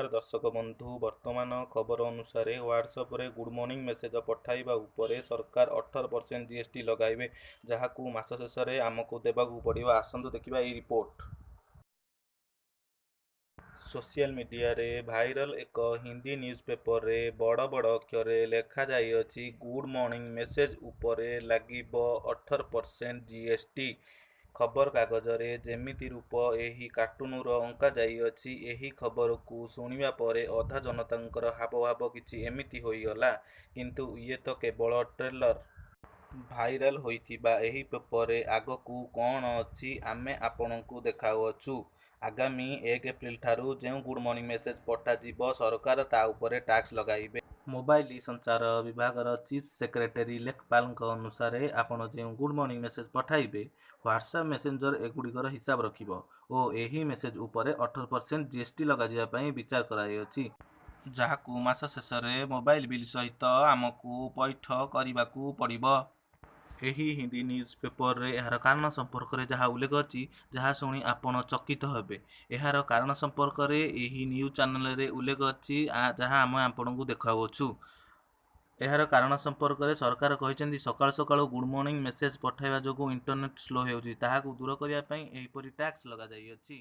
ନମସ୍କାର ଦର୍ଶକ ବନ୍ଧୁ, ବର୍ତ୍ତମାନ ଖବର ଅନୁସାରେ ହ୍ୱାଟ୍ସଆପରେ ଗୁଡ଼୍ ମର୍ଣ୍ଣିଂ ମେସେଜ ପଠାଇବା ଉପରେ ସରକାର 18% ଜିଏସଟି ଲଗାଇବେ, ଯାହାକୁ ମାସ ଶେଷରେ ଆମକୁ ଦେବାକୁ ପଡ଼ିବ। ଆସନ୍ତୁ ଦେଖିବା ଏହି ରିପୋର୍ଟ। ସୋସିଆଲ ମିଡିଆରେ ଭାଇରାଲ ଏକ ହିନ୍ଦୀ ନ୍ୟୁଜ୍ ପେପରରେ ବଡ଼ ବଡ଼ ଅକ୍ଷରରେ ଲେଖାଯାଇଅଛି, ଗୁଡ଼୍ ମର୍ଣ୍ଣିଂ ମେସେଜ ଉପରେ ଲାଗିବ 18% ଜିଏସଟି। ଖବରକାଗଜରେ ଯେମିତି ରୂପ ଏହି କାର୍ଟୁନର ଅଙ୍କାଯାଇଅଛି, ଏହି ଖବରକୁ ଶୁଣିବା ପରେ ଅଧା ଜନତାଙ୍କର ହାବଭାବ କିଛି ଏମିତି ହୋଇଗଲା। କିନ୍ତୁ ଇଏ ତ କେବଳ ଟ୍ରେଲର। ଭାଇରାଲ ହୋଇଥିବା ଏହି ପେପରରେ ଆଗକୁ କଣ ଅଛି ଆମେ ଆପଣଙ୍କୁ ଦେଖାଉଅଛୁ। ଆଗାମୀ 1 ଏପ୍ରିଲ ଠାରୁ ଯେଉଁ ଗୁଡ୍ ମର୍ଣ୍ଣିଂ ମେସେଜ ପଠାଯିବ, ସରକାର ତା ଉପରେ ଟାକ୍ସ ଲଗାଇବେ। ମୋବାଇଲ ସଂଚାର ବିଭାଗର ଚିଫ୍ ସେକ୍ରେଟେରୀ ଲେଖପାଲଙ୍କ ଅନୁସାରେ, ଆପଣ ଯେଉଁ ଗୁଡ୍ ମର୍ଣ୍ଣିଂ ମେସେଜ ପଠାଇବେ, ହ୍ୱାଟ୍ସଆପ ମେସେଞ୍ଜର ଏଗୁଡ଼ିକର ହିସାବ ରଖିବ ଓ ଏହି ମେସେଜ ଉପରେ 18% ଜିଏସଟି ଲଗାଯିବା ପାଇଁ ବିଚାର କରାଯାଇଅଛି, ଯାହାକୁ ମାସ ଶେଷରେ ମୋବାଇଲ ବିଲ୍ ସହିତ ଆମକୁ ପୈଠ କରିବାକୁ ପଡ଼ିବ। ଏହି ହିନ୍ଦୀ ନ୍ୟୁଜ୍ ପେପରରେ ଏହାର କାରଣ ସମ୍ପର୍କରେ ଯାହା ଉଲ୍ଲେଖ ଅଛି, ଯାହା ଶୁଣି ଆପଣ ଚକିତ ହେବେ। ଏହାର କାରଣ ସମ୍ପର୍କରେ ଏହି ନ୍ୟୁଜ୍ ଚ୍ୟାନେଲରେ ଉଲ୍ଲେଖ ଅଛି, ଯାହା ଆମେ ଆପଣଙ୍କୁ ଦେଖାଉଅଛୁ। ଏହାର କାରଣ ସମ୍ପର୍କରେ ସରକାର କହିଛନ୍ତି, ସକାଳୁ ସକାଳୁ ଗୁଡ୍ ମର୍ଣ୍ଣିଂ ମେସେଜ ପଠାଇବା ଯୋଗୁଁ ଇଣ୍ଟରନେଟ୍ ସ୍ଲୋ ହେଉଛି, ତାହାକୁ ଦୂର କରିବା ପାଇଁ ଏହିପରି ଟ୍ୟାକ୍ସ ଲଗାଯାଇଅଛି।